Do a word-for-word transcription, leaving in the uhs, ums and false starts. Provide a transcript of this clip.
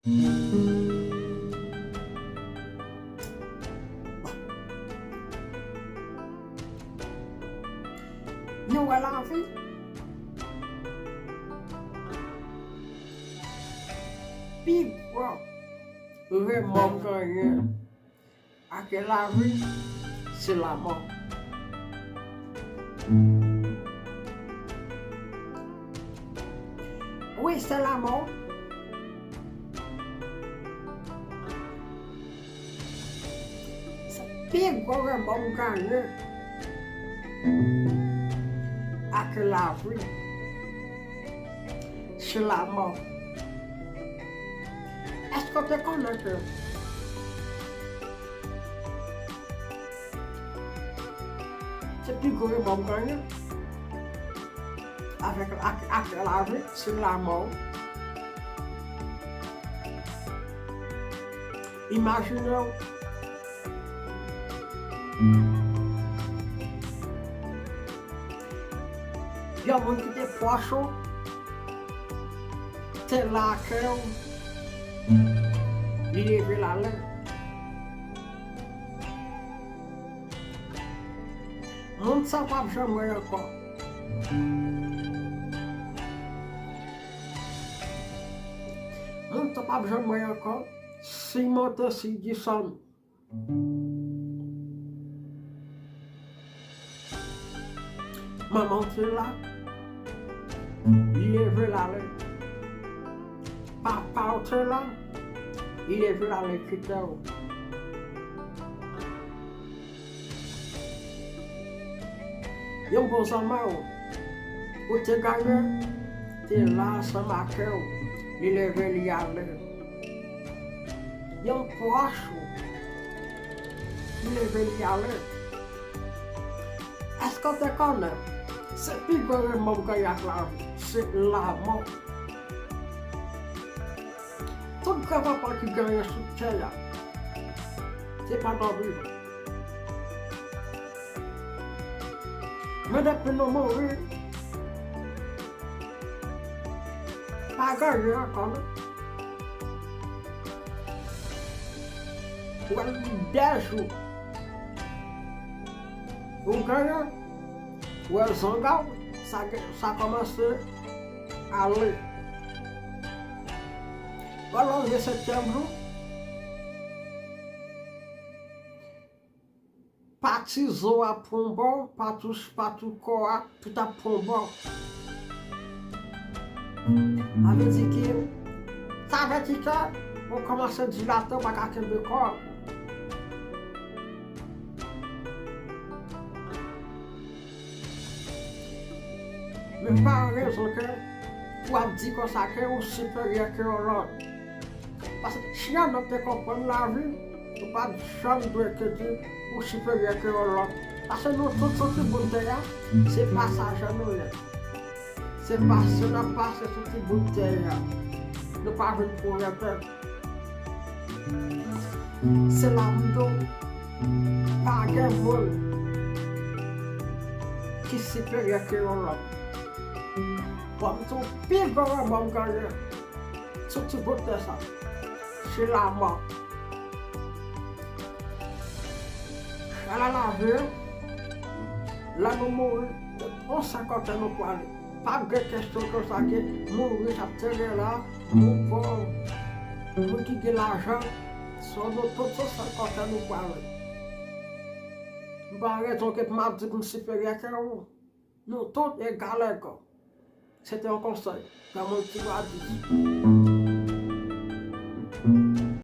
Nou wè lavi. Pi gwo remò m genyen ak lavi, se lanmò. Wi, se lanmò. Se pi gwo remò m genyen ak lavi, se lanmò. Èske w te konnen ke se pi gwo remò m genyen avèk, ak, ak lavi, se lanmò? Imajine w yon moun ki te pwòch ou, te la ak kè w, li leve l ale. Moun sa p ap janm wè ankò. Moun sa p ap janm wè ankò. Si monte, si disann. Manman w te la, li leve l ale. Papa w te la, li leve l ale kite w. Yon bon zanmi w ou te genyen, te la ansanm ak ou, li leve li ale. Yon pwòch ou, li leve li ale. Èske w te konnen se pi gwo remò m genyen ak lavi, se lanmò? Tout granpapa ki genyen sou tè a, se pandan w vivan. Men depi nou mouri, pa genyen ankò non. Ou wè l de jou. Ou genyen, ou wè zanga w, sa, sa kòmanse ale. Ou wè lè w rive setyèm jou, pati zo a pran bò, pati, pati kò a, tout ap pran bò. Sa vle di ke, sa vle di ke ou kòmanse dilate, ou pa ka kenbe kò. Men pa rezon ke pou ap di konsa ke ou siperyè ke yon lòt. Paske si yon nonm te konprann lavi, ou pa t janm dwe te di ou siperyè ke yon lòt. Paske nou tout sou ti bout tè a, se pasajè nou ye. Se pase n ap pase sou ti bout tè a. Nou pa vin pou rete. Se la m di w, pa gen moun ki siperyè ke yon lòt. Bon, m di w, pi gwo remò m genyen sou ti bout tè sa, se lanmò. Ala lavi, lè nou mouri, se yon sèl kote nou prale. Pa gen kesyon konsa ke mouri, sa ap tere la, moun pòv, moun ki gen lajan, se nou tout se yon sèl kote nou prale. M pa gen rezon ke pou m ap di pou m siperyè ke ou. Nou tout egal egò. Se te yon konsèy. Granmoun ti bwa di.